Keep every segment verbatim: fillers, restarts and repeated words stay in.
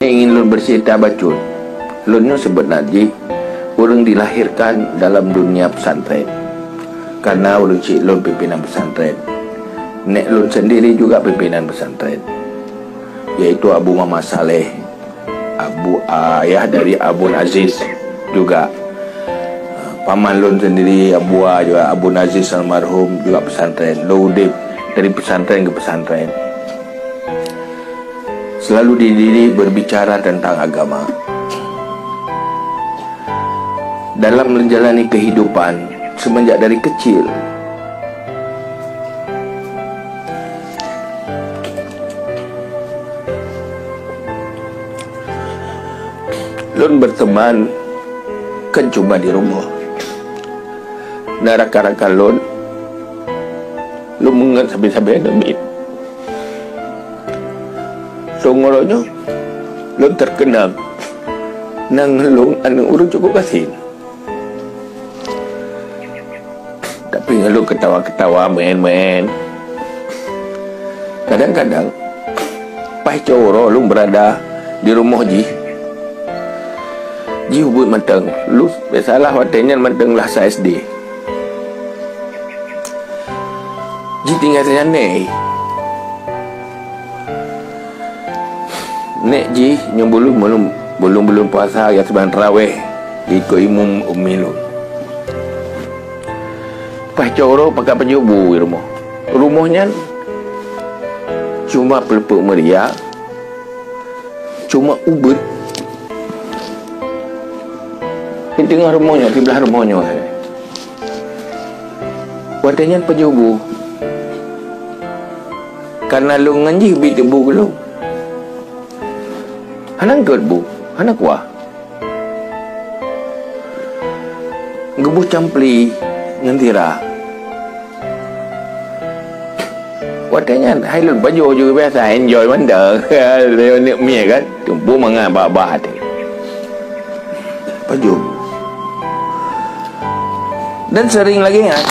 Ingin lôn bercerita bacut. Lôn nyoe sebenarnya jih ureuëng dilahirkan dalam dunia pesantren. Karena ureuëng cit lôn pimpinan pesantren. Nek lôn sendiri juga pimpinan pesantren, yaitu Abu Muhammad Saleh, Abu, ayah dari Abun Aziz juga. Paman lôn sendiri, Abu A juga, Abun Aziz almarhum juga pesantren. Lôn udeb dari pesantren ke pesantren. Selalu dididik berbicara tentang agama. Dalam menjalani kehidupan semenjak dari kecil, lôn berteman kan cuma di rumah. Na rakan-rakan lôn, lôn meunget sabe-sabe aneuk miet. Teungoh nyoe, lôn terkenang nang lôn aneuk ureuëng cukup gasien. Tapi ngon lôn ketawa-ketawa, main-main. Kadang-kadang, paih cot uroe lôn berada di rumoh jih, jih ubit mantong. Lôn biasalah watée nyan mantong lah sa S D. Jih tinggai sajan nek. Nek jih nyoe bulong, bulong, bulong puasa ya seumbahyang tarawih diikot imum ummi lôn. Paih cot uroe pakat pajoh bu di rumoh. Rumoh nyan cuma peuleupok meuria, cuma ubit. Di teungoh rumoh nyoe, siblah rumoh nyoe. Watée nyan pajoh bu. Karena lôn ngon jih bi teubu keu lôn. Hana gét bu, hana kuah. Geuboh campli ngon sira. Watée nyan hai lôn pajoh ju biasa enjoy mantong. Lôn neuk mie kan, tumpôk mangat bah-bah teuh. Pajoh. Dan sering lagée nyan.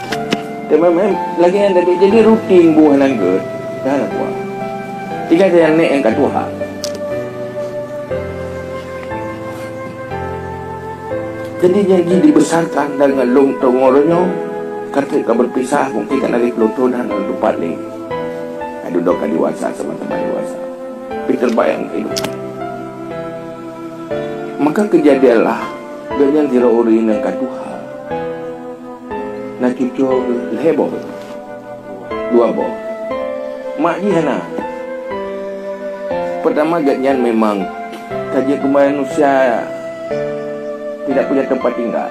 Teuma mem lagée nyan jadi, jadi rutin bu hana gét. Dah lah kuah. Tiga sajan nek nyang ka tuha. Jadi nyan jih dibesarkan dan ngon lôn teungoh nyoe, ka trok ka berpisah, mungkin ka na lhèe ploh thôn hana teumpat lé. Ka dudoe ka dewasa, sama-sama dewasa. Tapi terbayang kehidupan. Maka kejadianlah, gobnyan sidroe ureueng inong ka tuha. Na cucoe geuh lhèe boh, dua boh. Mak jih hana. Pertama, gobnyan memang ka jeuet keu manusia tidak punya tempat tinggal.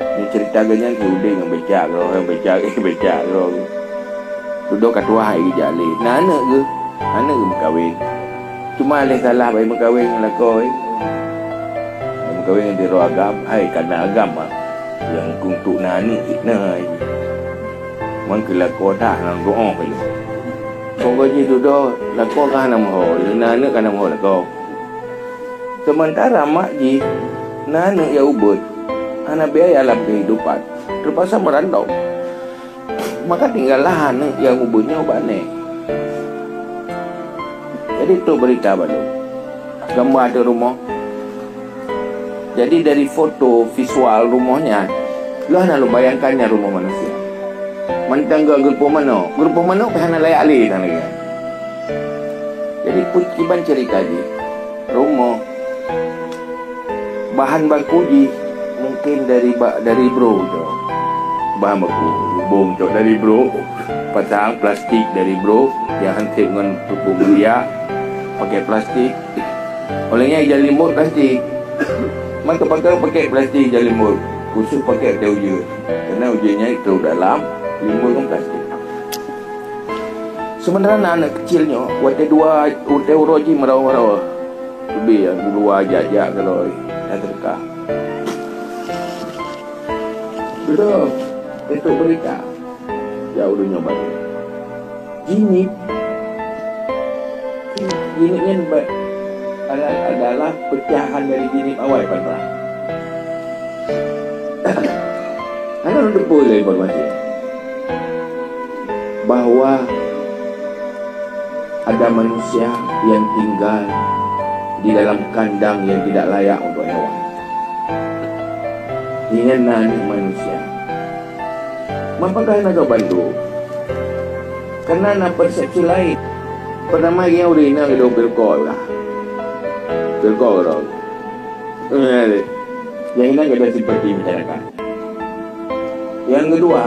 Nyan cerita gobnyan si udeb ngon becak keudroe, becak, becak keudroe. Dudoe ka tuha hai geujak lé. Na aneuk geuh, aneuk geuh meukawen. Cuma lé salah bak meukawen ngon lakoe. Meukawen ngon sidroe agam, hai kana agam, mak. Nyang keuneuk na aneuk cit na. Man keu lakoe that hana geuoh lé. Pokok jih dudoe lakoe ka hana meuho, na aneuk ka hana meuho lakoe. Sementara mak jih na aneuk nyang ubit, hana biaya lam kehidupan, terpaksa merantau. Maka tinggallah aneuk nyang ubit nyoe bak nek. Jadi trok berita bak lôn. Gamba ateueh rumoh. Jadi dari foto visual rumoh nyan, lôn hana lôn bayangkan nyan rumoh manusia. Mantong geurumpok manok, geurumpok manok pih hana layak lé tan lagée nyan. Jadi pue kiban cerita jih. Rumoh. Bahan baku jih mungkin dari ba-, dari bro cok. Bahan baku, bubông cok dari bro. Pasang plastik dari bro, nyang han sép ngon pupuk mulia, pakai plastik. Óh lheueh nyan ija limot plastik. Man teuh pakai, pakai plastik ija limot. Khusus pakai watée ujeuen. Karena ujeuen nyan trok dalam limot ngon plastik. Sebenarnya aneuk kecil nyoe, watée dua, watée uroe jih meurawa-rawa. Teubiet nyang keuluwa jak-jak keudroe, nyang teuka. Beutôi, untuk berita. Jak ureueng nyoe baru. Jinik. Jinik nyan ba-, adalah, adalah pecahan dari jinik awai pada. Hana lôn teupeue lé informasi bahwa ada manusia yang tinggal di dalam kandang yang tidak layak untuk hewan. Nyan na aneuk manusia. Mapakah na ka bandum? Karena na persepsi lain. Pertama, yang ureueng inong itu berkol lah. Berkol, bro. Eh, yang inong ada simpati masyarakat. Yang kedua,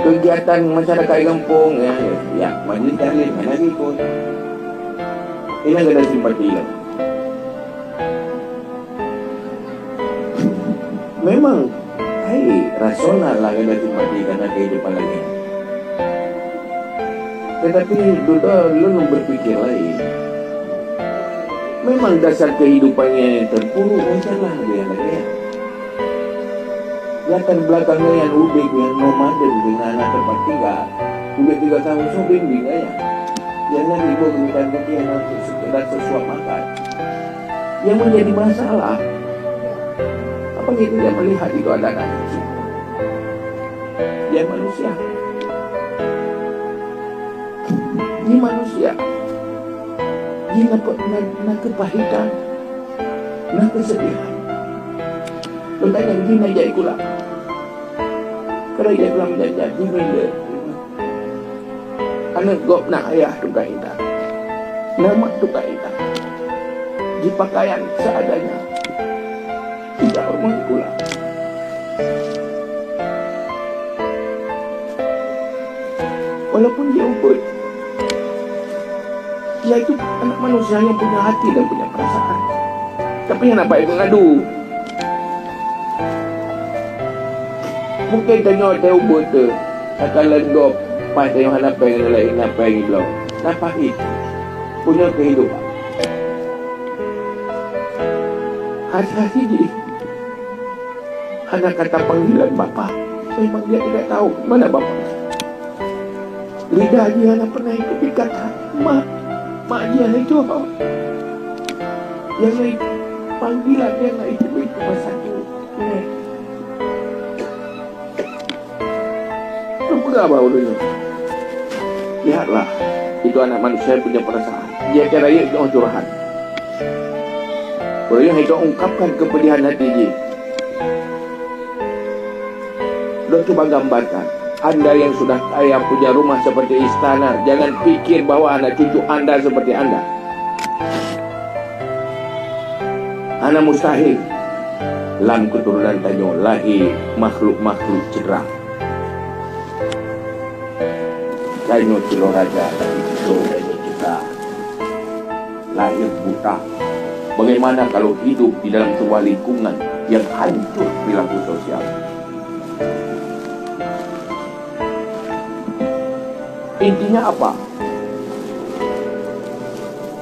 kegiatan masyarakat di kampung, ya, ya, majlis taklim, hana ikut. Ini ada simpati lah. Memang, hai, rasional lah ada simpati karena kehidupan lagi. Tetapi, dudoe lôn berpikir lain. Memang dasar kehidupan yang terpuruk, macam mana dia lagi? Latar belakangnya yang ubit, yang nomaden dengan anak tempat tinggal. Ubit juga tahu sobing bingung ya. Jangan ibu berikan dunia untuk sekedar sesuap makan. Yang menjadi masalah, apa gitu dia melihat itu ada anak kecil? Dia manusia. Dia manusia. Dia na, na, na kepahitan, na kesedihan. Teuntang nyang jih na jai gula. Keureuja gula meujak-jak jimé le. Aneuk gob na ayah tukang intat, na mak tukang intat. Jipakaian seadanya. Tidak rumah gula. Walaupun dia ubit, dia itu anak manusia yang punya hati dan punya perasaan. Tapi hana baik mengadu. Mungkin tanyoe teuh ubit teuh, takalon gob, paih tanyoe hana péng laén, hana péng ibloe. Na pahit. Punya kehidupan. Hati-hati jih. Hana kata panggilan Bapak. Memang dia tidak tahu mana Bapak. Lidah jih hana pernah ikut kata Mak. Mak jih hana itu. Yang lain panggilan yang lain itu cuma satu. Nenek. Peugah bak ureueng nyoe, "Lihatlah, itu anak manusia punya perasaan. Dia kira ia jauh curhat." Ureueng nyoe itu ungkapkan kepedihan hati jih. Lôn cuba gambarkan, anda yang sudah kaya punya rumah seperti istana, jangan pikir bahwa anak cucu anda seperti anda. Hana mustahil lam keuturonan tanyoe lahé makhluk-makhluk ceudrang. Tanyoe sidroe raja, sidroe raja ceuta, lahé buta. Bagaimana kalau hidup di dalam sebuah lingkungan yang hancur perilaku sosial? Intinya apa?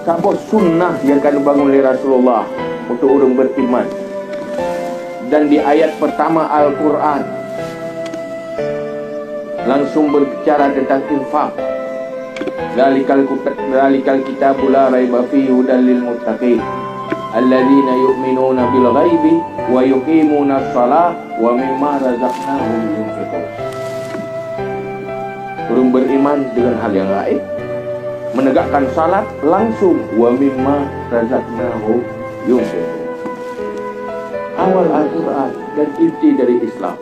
Saboh sunnah nyang ka neubangun lé Rasulullah untuk ureueng beriman. Dan di ayat pertama Al-Quran langsung berbicara tentang infak. Dzalikal kut-, dzalikal kitabu la raiba fihi hudal lil muttaqin. Alladzina yu'minuna bil ghaibi wa yuqimunas shalah wa mimma razaqnahum yunfiqun. Ureueng beriman dengan hal yang gaib, menegakkan salat langsung, "Wa mimma razaqnahum yunfiqun." Awal Al-Quran dan inti dari Islam.